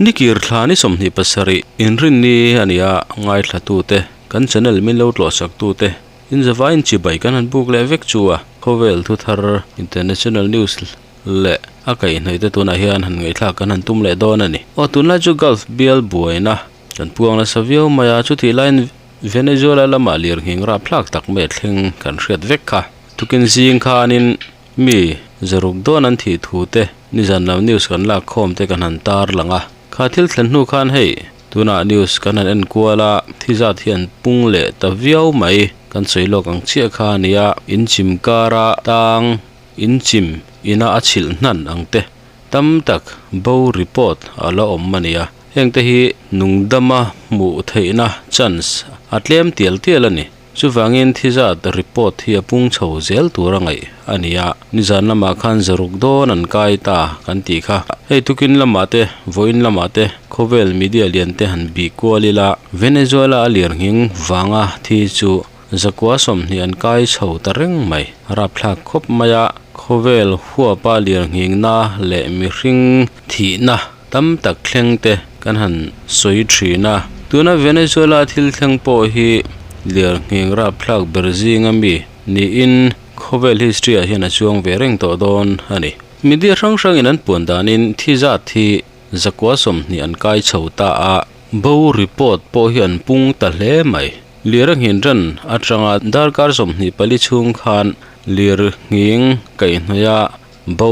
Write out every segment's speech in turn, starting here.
Nikir thla ni 27 inrinni a ni a, ngaithlatute, kan channel min lo tlawhsaktute, inzavain chibai kan han buk leh vek chu a, khawvel thuthar, international news, leh a kaihhnawihte tunah hian han ngaihthlak kan han tum leh dawn a ni. Aw tunlai chu Gulf bial buaina kan puang nasa viau mai a, chutih laiin Venezuela lamah lirnghing rapthlak tak mai a thleng kan hriat vek kha. Tukin zing khanin mi zaruk dawn an thih thu te nizan lam news kan lak khawm te kan han tar lang a. Kha thil thlen hnu khan hei tunah news kan han en kual a, thi zat hi an pung leh ta viau mai. Kan sawi lawk ang chiah kha a nia, inchim kara tang inchim ina a chhilh hnan ang te tam tak bo report a la awm a nia. Hengte hi nungdama hmuh theihna chance a tlem tial tial a ni. Chuvangin thi zat report hi a pung chho zel tur a ngaih a ni a, nizan lamah khan zaruk dawn an kai ta kan tih kha. Hei tukin lamah te, vawiin lamah te khawvel media lian te han bih kual ila, Venezuela a lirnghing vanga thi chu zakua 20 an kai chho ta reng mai. Rapthlak khawp mai a, khawvel huapa lirnghingna leh mihring thihna tam tak thleng te kan han sawi thin a. Tuna Venezuela thil thleng pawh hi lirnghing rapthlak ber zinga mi niin khawvel history ah hian a chuang ve reng tawh dawn a ni. Media hrang hrangin an puan danin thi zat hi zakua 20 an kai chho ta a, bo report pawh hi an pung ta hle mai. Lir a nghin ran atanga darkar 24 chhung khan lirnghing kaihhnawih a bo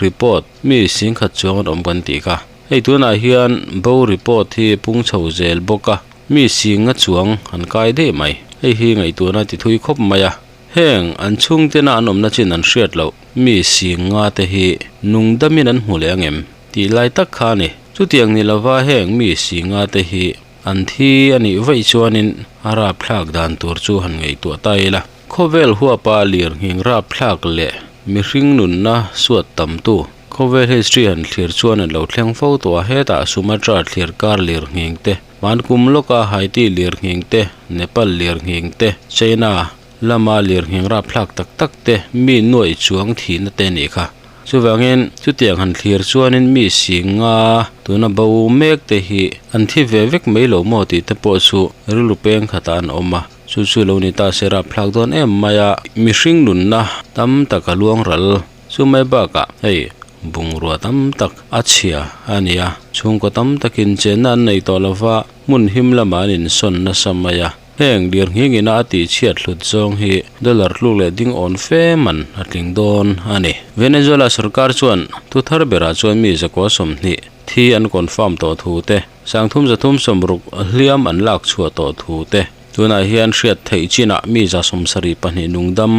report mi singkhat chuang an awm kan tih kha. Hei tunah hian bo report hi pung chho zel bawk a, mi singa chuang an kai daih mai. Hei hi ngaihtuahna ti thui khawp mai a. Heng an chhungtena an awmna chin an hriat loh mi singa te hi nungdamin an hmu leh angem tih lai tak kha a ni. Chutiang ni lova heng mi singa te hi an thi a nih vaih chuanin a rapthlak dan tur chu han ngaihtuah ta ila. Khawvel huapa lirnghing rapthlak leh mihring nunna suat tamtu khawvel history han thlir chuan an lo thleng fo tawh a, hetah Sumatra thlir kar lirnghing te, Hmankum lawka Haiti lirnghing te, Nepal lirnghing te, China lama lirnghing rapthlak tak tak te mi nuaih chuang thihna te nih kha. Chuvangin chutiang han thlir chuanin mi singa tuna bo mek te hi an thi ve vek mai lo maw tih te pawh chu rilru peng khatah an awm a. Chu chu lo ni ta se rapthlak dawn em mai a, mihring nunna tam tak a luang ral chu mai bakah hei bungrua tam tak a chhia a ni a, chhungkaw tam takin chenna an nei tawh lova hmun him lamah an insawn nasa mai a. Heng lirnghing ina a tihchhiat hlut zawng hi dollar tluk leh ding awn fe man a tling dawn a ni. Venezuela sorkar chuan thu thar berah chuan mi zakua 20 thi an confirm tawh thu te, 300 360 hliam an lak chhuah tawh thu te, Tunah hian hriat theih chinah mi 72 nungdam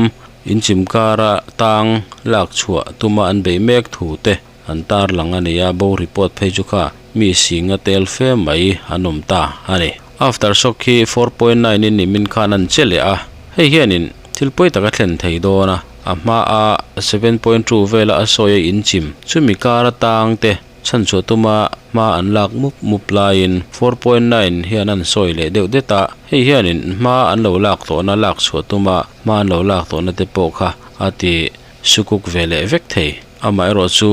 inchim kara tang lak chhuah tuma an bei mek thu te an tar lang a ni a, bo report phei chu kha mi singa tel fe mai an awm ta a ni. After shock hi 4.9 in nimin khan an che leh a, hei hianin thil pawi tak a thlen thei dawn a, a hma a 7.2 vela a sawi a inchim chumi kara tang te Chhan chhuah tuma hma an lak mup mup laiin 4.9 hian an sawi leh deuh det a, hei hianin hma an lo lak tawhna lak chhuah tuma hma an lo lak tawhna te pawh kha a ti sukuk ve leh vek thei. Amaherawhchu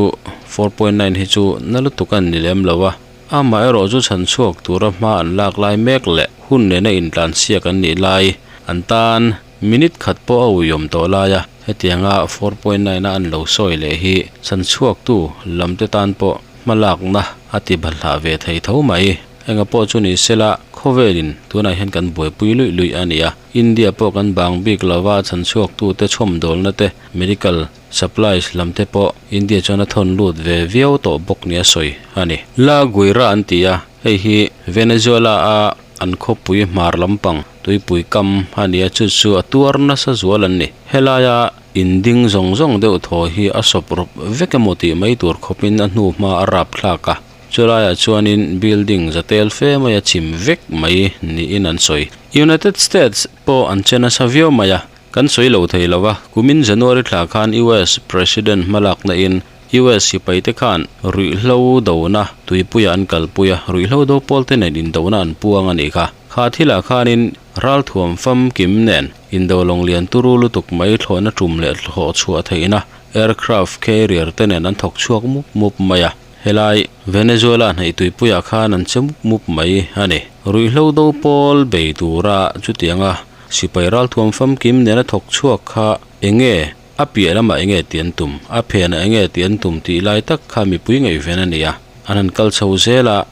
4.9 hi chu na lutuk a ni lem lo a, amaherawhchu chhan chhuak tura hma an lak lai mek leh hun nena intlansiak an nih lai an tan Minute khat pawh a uiawm tawh lai a, hetianga 4.9 a an lo sawi leh hi chanchhuaktu lamte tan pawh hmalakna a ti balhlah ve thei tho mai. Enga pawh chu ni sela, khawvelin tunah hian kan buaipui luih luih a ni a, India pawh kan bang bik lova chanchhuaktute chhawmdawlna te, medical supplies lamte pawh India chuan a thawn lut ve viau tawh bawk nia sawi a ni. La Guaira an ti a, hei hi Venezuela a an khawpui hmar lampang tuipui kam a ni a, chu chu a tuar nasa zual an ni. Helaia in ding zawng zawng deuh thaw hi a sawp rawp vek emaw tih mai tur khawpin a hnu hma a rap thlak a, chulaiah chuanin building za tel fe mai a chim vek mai niin an sawi. United States pawh an che nasa viau mai a, kan sawi lo thei lo a, kumin January thla khan US President hmalakna in US sipaite khan ruihhlo dona tuipuia an kalpui a, ruihhlo do pawl te nen indona an puang a nih kha. Kha thilah khanin ralthuam famkim nen indo lawng lian turu lutuk mai thlawhna tum leh thlawh chhuah theihna aircraft carrier te nen an thawk chhuak mup mup mai a. Helai Venezuela hnaih tuipuiah khan an che mup mup mai a ni. Ruihhlo do pawl bei tura chutianga sipai ralthuam famkim nena thawk chhuak kha enge a piah lamah enge tih an tum, a phenah enge tih an tum tih lai tak kha mipui ngaihven a ni a. An han kal chho zel a,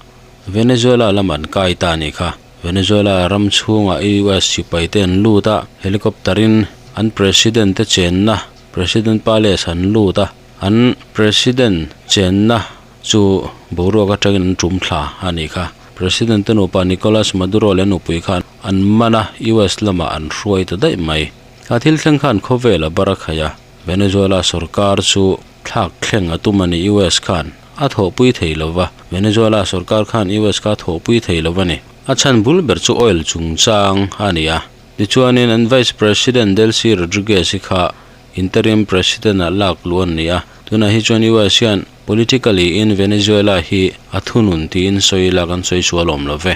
Venezuela lamah an kai ta a nih kha. Venezuela ram chhungah US sipai te an lut a, helicopter in an president te chenna President Palace an lut a, an president chenna chu boruak atangin an tum thla a nih kha. President te nupa Nicolas Maduro leh a nupui khan an man a, US lamah an hruai ta daih mai. A thil thleng khan khawvel a bar a khaih a, Venezuela sorkar chu thlak thleng a tum a ni US khan a thawhpui thei lo va, Venezuela sorkar khan US kha a thawhpui thei lo a ni. A chhan bul ber chu oil chungchang a ni a. Tichuanin an Vice President Delcy Rodriguez-i kha interim President-ah lak luh an ni a, tunah hi chuan US hian politically in Venezuela hi a thunun tiin sawi lak an sawi sual awm lo ve.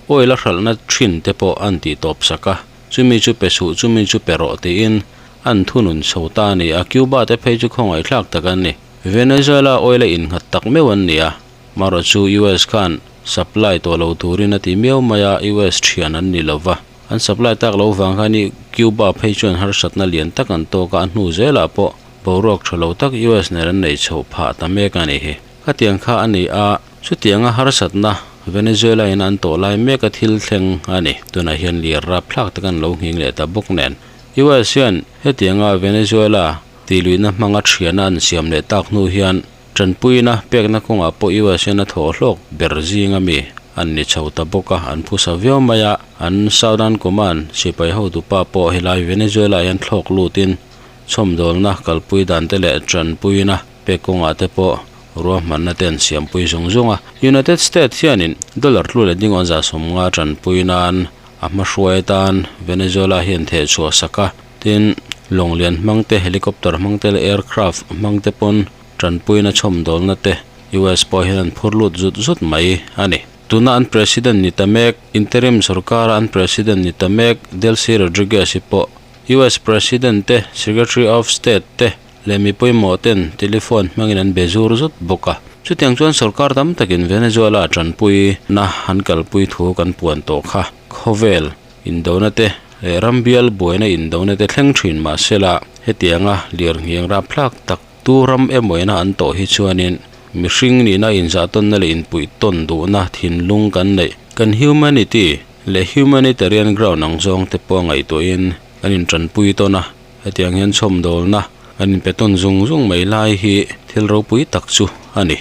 Oil a hralhna thin te pawh an tih tawp sak a, chumi chu pe suh chumi chu pe rawh tiin an thunun chho ta a ni a, Cuba te phei chu khawngaihthlak tak an ni. Venezuela oil a innghat tak meuh an ni a, marawh chu US khan supply tawh lo turin a ti miau mai a, US thian an ni lo va. An supply tak lo vang khan i Cuba phei chuan harsatna lian tak an tawk a, a hnu zelah pawh boruak tha lo tak US nen an nei chhoh phah ta mek a ni hi. Khatiang kha a ni a, chutianga harsatna Venezuela in an tawh lai mek a thil thleng a ni. Tunah hian lir rapthlak tak an lo nghing leh ta bawk nen. US hian hetianga Venezuela tihluihna hmanga thiana an siam leh tak hnu hian Tanpuina pekna kawngah pawh US hian a thawh hlawk ber zing a mi an ni chho ta bawk a, an phusa viau mai a, an Southern Command sipai hotupa pawh helai Venezuela hian thlawk lutin chhawmdawlna kalpui dan te leh tanpuina pek kawngah te pawh ruahmanna te an siampui zung zung a. United States hianin dollar tlu leh dingawn 150 tanpui nan a hmahruai atan Venezuela hian thehchhuah sak a, tin lawnglian hmang te, helicopter hmang te leh aircraft hmang te pawn Tanpuina chhawmdawlna te US pawh hian an phur lut zut zut mai a ni. Tuna an President ni ta mek, interim sorkara an President ni ta mek Delcy Rodriguez hi pawh US President te, Secretary of State te leh mi pawimawh ten telephone hmangin an be zur zut bawk a. Chutiang chuan sorkar tam takin Venezuela tanpuina an kalpui thu kan puan tawh kha khawvel indona te leh rambial buaina indona te thleng thin mahsela hetianga lirnghing rapthlak tak Tu ram emawina an tawh hi chuanin mihring nihna inzahtawnna leh inpuihtawn duhna thinlung kan neih, kan humanity leh humanitarian ground ang zawng te pawh a ngaihtuahin kan intanpui tawn a, hetiang hian chhawmdawlna kan inpe tawn zung zung mai lai hi thil ropui tak chu a ni.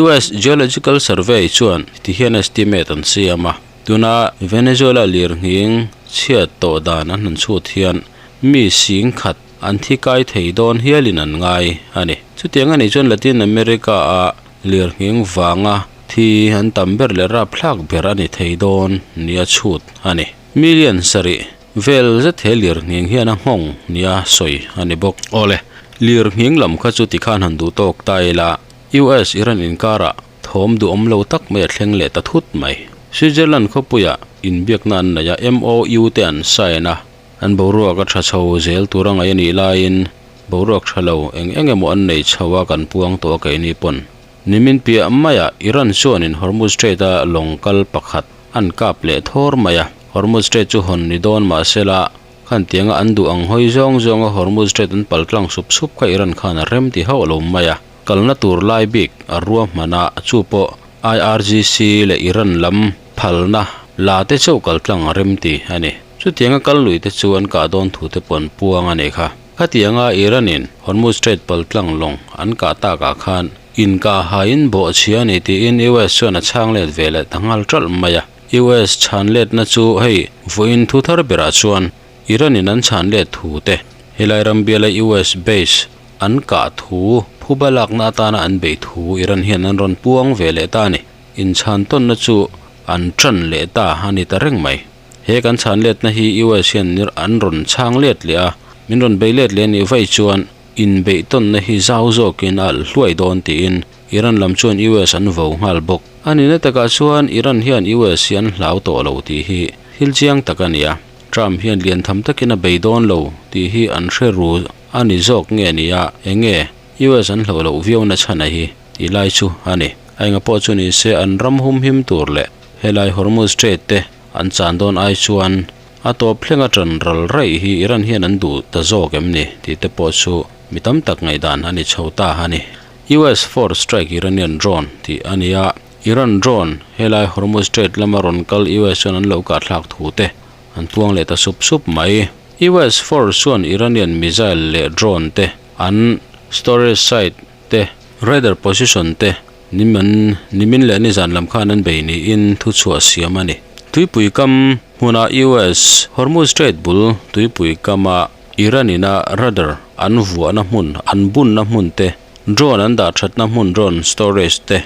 US Geological Survey chuan ti hian estimate an siam a, tuna Venezuela lirnghing chhiat tawh dan an han chhut hian mi singkhat An thi kai thei dawn hialin an ngai a ni. Chutiang a nih chuan Latin America-a lirnghing vanga thi an tam ber leh rapthlak ber a ni thei dawn nia chhut a ni. Million sarih vel zet he lirnghing hian a nghawng nia sawi a ni bawk. Awle, lirnghing lam kha chu tikhan han duh tawk ta ila, US Iran inkarah thawm duhawm lo tak mai a thleng leh ta thut mai. Switzerland khawpuiah inbiakna an nei a, MOU te an sign a, An boruak a tha chho zel tur a ngaih a nih laiin boruak tha lo eng eng emaw an nei chho a kan puang tawh a keini pawn. Nimin piah maiah Iran chuanin Hormuz Strait a lawng kal pakhat an kap leh thawr mai a. Hormuz Strait chu hawn ni dawn mahsela khan tianga an duh ang hawi zawng zawnga Hormuz Strait an pal tlang sup sup kha Iran khan a rem ti hauh lo mai a. Kalna tur lai bik a ruahman a, chu pawh IRGC leh Iran lam phalna la te chauh kal tlang a rem ti a ni. Chutianga kal lui te chu an kah dawn thu te pawh an puang a nih kha. Khatianga Iran in Hormuz Strait pal tlang lawng an kah takah khan inkah hain bawhchhia a ni tiin US chuan a chhang let ve leh ta nghal ṭalh mai a. US chhan letna chu hei vawiin thu thar berah chuan Iran in an chhan let thu te, helai ram biala US base an kah thu phuba lakna atana an beih thu Iran hian an rawn puang ve leh ta a ni. Inchhan tawnna chu an ṭan leh ta a ni ta reng mai. He kan chhan letna hi US hian an rawn chhang let leh a, min rawn bei let leh anih vaih chuan inbeih tawnna hi zau zawkin a alh hluai dawn tiin Iran lam chuan US an vo nghal bawk. A nihna takah chuan Iran hian US hi an hlau tawh lo tih hi thil chiang tak a ni a, Trump hian lian tham takin a bei dawn lo tih hi an hre ru a ni zawk nge ni a, enge US an hlauh loh viau na chhan a hi tih lai chu a ni. A enga pawh chu ni se an ram hum him tur leh helai Hormuz Strait te an chan dawn ai chuan a tawp thlenga tan ral raih hi Iran hian an duh ta zawk em ni tih te pawh chu mi tam tak ngaihdan a ni chho ta a ni. US force strike Iranian drone tih a ni a, Iran drone helai Hormuz Strait lama rawn kal US chuan an lo kahthlak thu te an puang leh ta sup sup mai. US force chuan Iranian missile leh drone te an storage site te, radar position te nimin nimin leh nizan lam khan an bei niin thuchhuah siam a ni. Tuipui kam hmuna US Hormuz Strait bul tuipui kama Iran ina radar an vuahna hmun an bunna hmun te, drone an dah thatna hmun drone storage te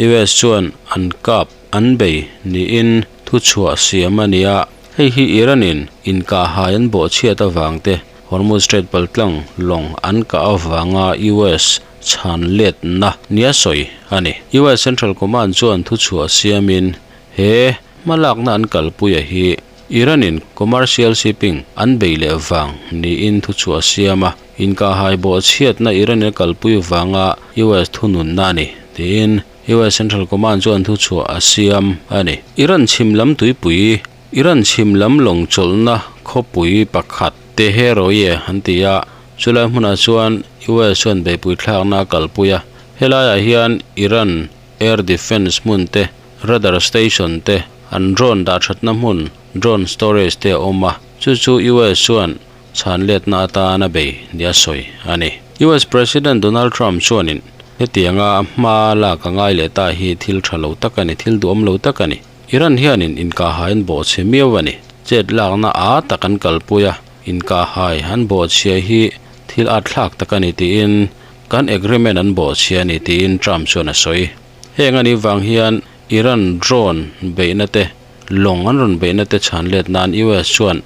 US chuan an kap an bei niin thuchhuah siam a ni a. Hei hi Iran in inkahhai an bawhchhiat avang te Hormuz Strait paltlang lawng an kah avanga US chhan letna nia sawi a ni. US Central Command chuan thuchhuah siamin he hmalakna an kalpuia hi Iran in commercial shipping an bei leh vang niin thuchhuah siam a, inkahhai bawhchhiatna Iran in a kalpui vanga US thununna a ni, tiin US Central Command chuan thuchhuah a siam a ni. Iran chhim lam tuipui Iran chhim lam lawng chawlhna khawpui pakhat Teheroie an ti a, chulai hmunah chuan US chuan beihpui thlakna a kalpui a. Helaiah hian Iran air defence hmun te, radar station te, an drone dahthatna hmun drone storage te a awm a, chu chu US chuan chhan letna atan a bei nia sawi a ni. US President Donald Trump chuanin hetianga hma lak a ngai leh ta hi thil tha lo tak a ni, thil duhawm lo tak a ni. Iran hianin inkahhai an bawhchhe miau a ni. Chet lakna a tak an kalpui a, inkahhai an bawhchhia hi thil at thlak tak a ni tiin kan agreement an bawhchhia a ni tiin Trump chuan a sawi. Heng a nih vang hian Iran drone beihna te, lawng an rawn beihna te chhan let nan US chuan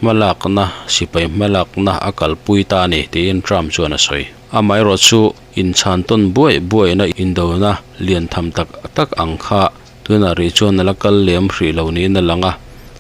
hmalakna, sipai hmalakna a kalpui ta a ni tiin Trump chuan a sawi. Amaherawhchu chu inchhan tawn buaih buaihna indona lian tham tak tak ang kha Tunah rih chuan a la kal lem hrih lo niin a lang a,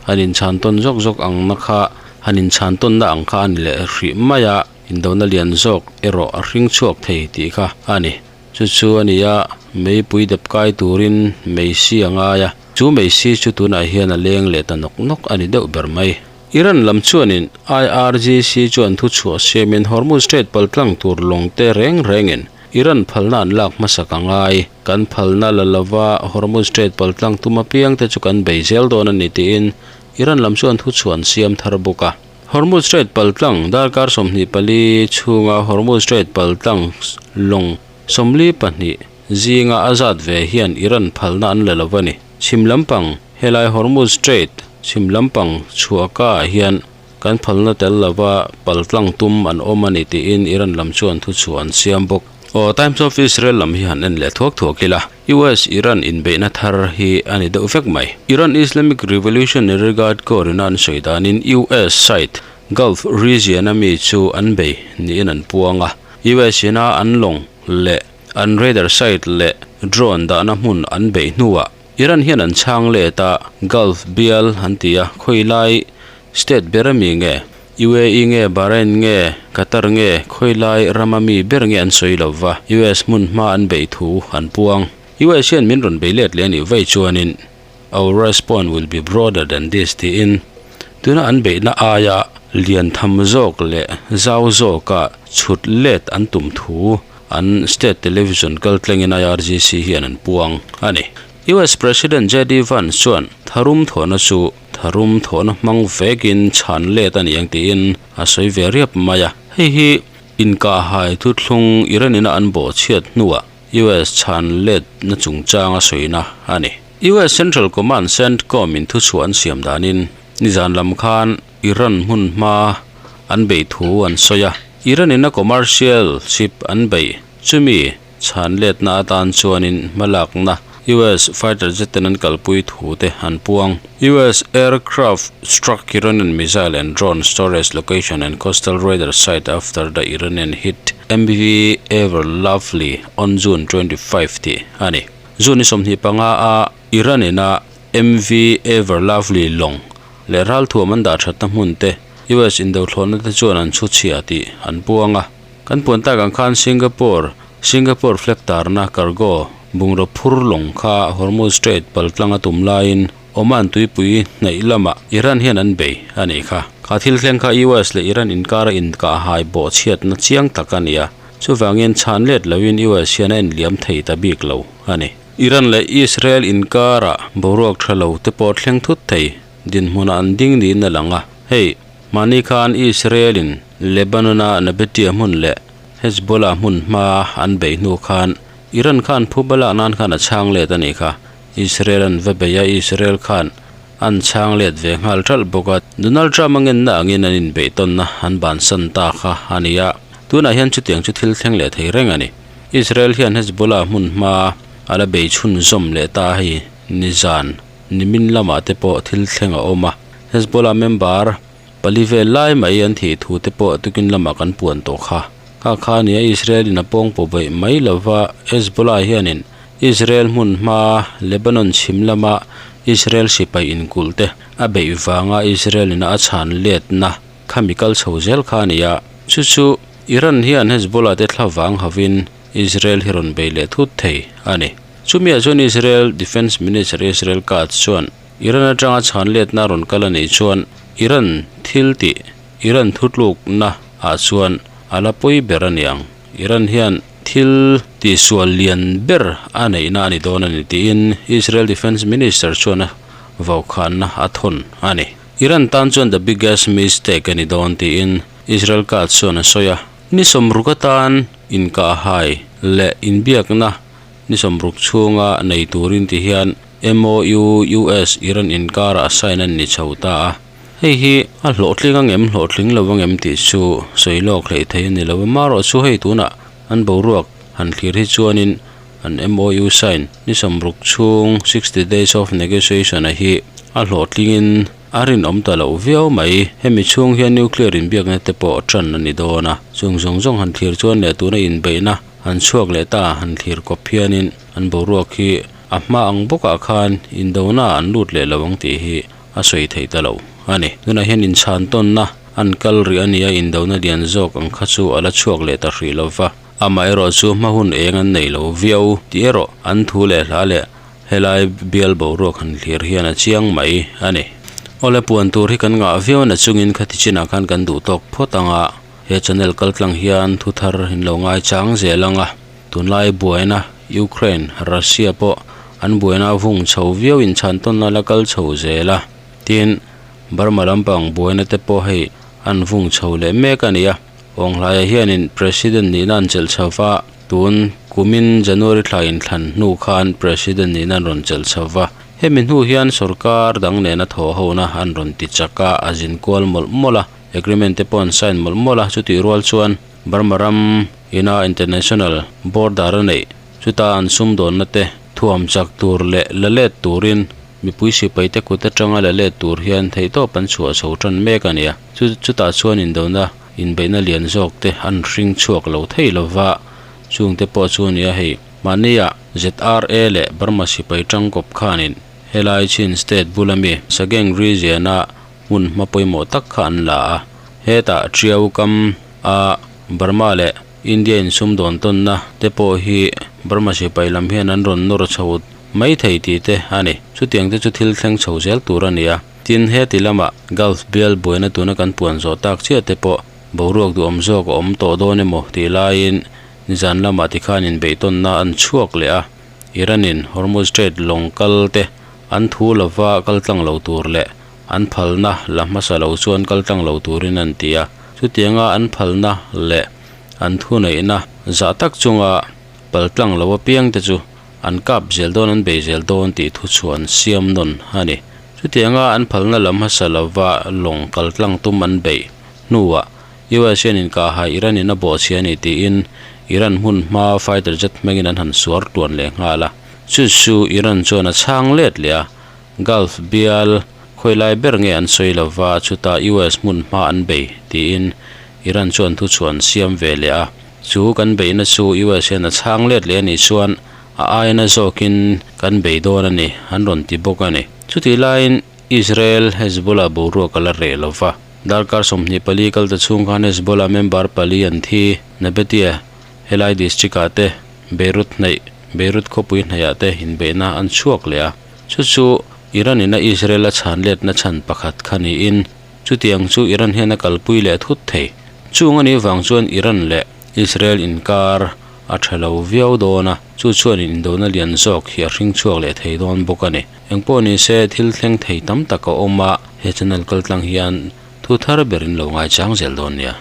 han inchhan tawn zawk zawk ang na kha han inchhan tawnna ang kha a ni leh hrih mai a, indona lian zawk erawh a hring chhuak thei tih kha a ni. Chu chu a ni a, meipui dep kai turin meisi a ngai a, chu meisi chu tunah hian a leng leh ta nawk nawk a ni deuh ber mai. Iran lam chuanin IRGC chuan thuchhuah siamin Hormuz Strait paltlang tur lawng te reng rengin Iran phalna an lak hmasak a ngai. Kan phalna la lova Hormuz Strait paltlang tum apiang te chu kan bei zel dawn a ni tiin Iran lam chuan thuchhuan siam thar bawk a. Hormuz Strait paltlang darkar 24 chhunga Hormuz Strait paltlang lawng 42 zinga a zat ve hian Iran phalna an la lo a ni. Chhim lampang helai Hormuz Strait chhim lampang chhuahka ah hian Kan phalna tel lova paltlang tum an awm a ni tiin Iran lam chuan thuchhuah an siam bawk. Aw, Times of Israel lam hi han en leh thuak thuak ila, US-Iran inbeihna thar hi a ni deuh vek mai. Iran Islamic Revolutionary Guard Corps ina an sawi danin US site Gulf region a mi chu an bei niin an puang a. US ina an lawng leh an radar site leh drone dahna hmun an beih hnuah Iran hian an chhang let a, Gulf bial an ti a, khawilai state ber ami nge? UAE nge, Bahrain nge, Qatar nge, khawilai ram ami ber nge an sawi lo va, US hmun hma an beih thu an puang. US hian min rawn bei let leh a nih vaih chuanin Our response will be broader than this tiin tuna an beihna aia lian tham zawk leh zau zawka chhut let an tum thu an state television kaltlengin IRGC hian an puang a ni. US President JD Vance chuan tharum thawhna chu tharum thawhna hmang vekin chhan let a ni ang tiin a sawi ve riap mai a. Hei hi inkahhai thuthlung Iran ina an bawhchhiat hnuah US chhan letna chungchanga sawina a ni. US Central Command, CENTCOM, in thuchhuah an siam danin nizan lam khan Iran hmun hma an beih thu an sawi a, Iran in a commercial ship an beih chumi chhan letna atan chuanin hmalakna US fighter jet ten an kalpui thu te an puang. US aircraft struck Iranian missile and drone storage location and coastal radar site after the Iranian hit MV Ever Lovely on June 25 tih a ni. June ni 25 a Iran in a MV Ever Lovely lawng leh ralthuam an dah thatna hmun te US indothlawhna te chuan an chhu chhia tih an puang a. Kan puan tak ang khan Singapore, Singapore flag tarna cargo Bungraw phur lawng kha Hormuz Strait paltlang a tum laiin Oman tuipui hnaih lamah Iran hian an bei a nih kha. Kha thil thleng kha US leh Iran inkara inkahhai bawhchhiatna chiang tak a ni a, chuvangin chhan let loin US hian a enliam thei ta bik lo a ni. Iran leh Israel inkara boruak tha lo te pawh thleng thut thei dinhmunah an ding niin a lang a. Hei, mahni khan Israel-in Lebanon-a Nabatea hmun leh Hezbollah hmun hma an beih hnu khan Iran khan phuba lak nan khan a chhang let a nih kha. Israel an va bei a, Israel khan an chhang let ve nghal ṭalh bawk a. Donald Trump a ngenna angin an inbeih tawnna an bansan ta kha a ni a, tunah hian chutiang chu thil thleng leh thei reng a ni. Israel hian Hezbollah hmun hma a la bei chhunzawm leh ta a hei nizan nimin lamah te pawh thil thleng a awm a, Hezbollah member pali vel lai mai an thih thu te pawh tukin lamah kan puan tawh kha. Kha kha a ni a, Israel in a pawng pawh beih mai lova Hezbollah hianin Israel hmun hma Lebanon chhim lama Israel sipai inkulh te a beih vanga Israel in a chhan letna khami kal chho zel kha a ni a. Chu chu Iran hian Hezbollah te thla vang hovin Israel hi rawn bei leh thut thei a ni. Chumiah chuan Israel Defence Minister Israel Katz chuan Iran atanga chhan letna rawn kal a nih chuan Iran thil tih Iran thutlukna ah chuan a la pawi ber a niang. Iran hian thil tihsual lian ber a neihna a ni dawn a ni tiin Israel Defence Minister chuan a vaukhanna a thawn a ni. Iran tan chuan the biggest mistake a ni dawn tiin Israel Katz chuan a sawi a. Ni sawmruk atan inkahhai leh inbiakna ni sawmruk chhunga nei turin ti hian MOU US-Iran inkarah sign an ni chho ta a. Hei hi a hlawhtling ang em hlawhtling lo ang em tih chu sawi lawk hleih thei a ni lo a, marawh chu hei tunah an boruak han thlir hi chuanin an MOU sign ni sawmruk chhung 60 days of negotiation a hi a hlawhtlingin a rinawm ta loh viau mai. Hemi chhung hian nuclear inbiakna te pawh tan a ni dawn a, chung zawng zawng han thlir chuan leh tuna inbeihna han chhuak leh ta han thlir kawp hianin an boruak hi a hma ang bawkah khan indona an lut leh lo ang tih hi a sawi theih ta lo a ni. Tunah hian inchhan tawnna an kal rih a ni a, indona lian zawk ang kha chu a la chhuak leh ta hrih lo va. Amaherawh chu hma hun eng an nei lo viau tih erawh an thu leh hla leh helai bial boruak han thlir hian a chiang mai a ni. Awle puan tur hi kan ngah viau na chungin khati chinah khan kan duh tawk phawt ang a, he channel kal tlang hian thu thar in lo ngaichang zel ang a. Tunlai buaina Ukraine, Russia pawh an buaina a vung chho viau inchhan tawnna la kal chho zel a, tin Burma lampang buaina te pawh hei an vung chho leh mek a ni a. Awnghlaia hianin President nihna an chelh chho va, tun kumin January thla inthlan hnu khan President nihna an rawn chelh chho va. Hemi hnu hian sorkar dang nena thawh hona an rawn ti chak a, a zin kual mawlh mawlh a, agreement te pawh an sign mawlh mawlh a, chutih rual chuan Burma ram ina international border a neih chuta an sumdawnna te thuam chak tur leh la let turin mipui sipai te kut atanga la let tur hian theihtawp an chhuah chho tan mek a ni a. Chu chutah chuan indona inbeihna lian zawk te an hring chhuak lo thei lova chungte pawh chu a ni a hei. Mahnia ZRA leh Burma sipai tangkawp khanin helai Chin state bula mi Sagaing region a hmun hma pawimawh tak kha an la a, hetah Tiau kam a Burma leh India in sumdawn tawnna te pawh hi Burma sipai lam hian an rawn nawr chho mai thei tih te a ni. Chutiang te chu thil thleng chho zel tur a ni a, tin heti lama Gulf bial buaina tuna kan puan zawh tak chiah te pawh boruak duhawm zawk a awm tawh dawn emaw tih laiin nizan lamah tikhan inbeihtawnna an chhuak leh a, Iran-in Hormuz Strait lawng kal te an thu lova kal tlang lo tur leh an phalna la hmasa lo chuan kal tlang lo turin an ti a. Chutianga an phalna leh an thuneihna zah tak chunga pal tlang lo apiang te chu an kap zel dawn an bei zel dawn tih thu chu an siam nawn a ni. Chutianga an phalna la hmasa lova lawng kal tlang tum an beih hnuah US hian inkahhai Iran in a bawhchhia a ni tiin Iran hmun hma fighter jet hmangin an han suar tuan leh nghal a. Chu chu Iran chuan a chhang let leh a. Gulf bial khawilai ber nge an sawi lova chutah US hmun hma an bei tiin Iran chuan thuchhuah an siam ve leh a. Chu kan beihna chu US hian a chhang let leh a nih chuan a aina zawkin kan bei dawn a ni an rawn ti bawk a ni. Chutih laiin Israel Hezbollah boruak a la reh lova. Darkar 24 kal ta chhung khan Hezbollah member pali an thi. Nabatea helai district ah te Beirut hnaih. Beirut khawpui hnaihah te inbeihna an chhuak leh a, chu chu Iran in a Israel a chhan letna chhan pakhat kha niin chutiang chu Iran hian a kalpui leh thut thei. Chung a nih vang chuan Iran leh Israel inkar a tha lo viau dawn a, chu chuan indona lian zawk hi a hring chhuak leh thei dawn bawk a ni. Engpawh ni se thil thleng thei tam tak a awm a, he channel kaltlang hian thu thar berin lo ngaichang zel dawn nia.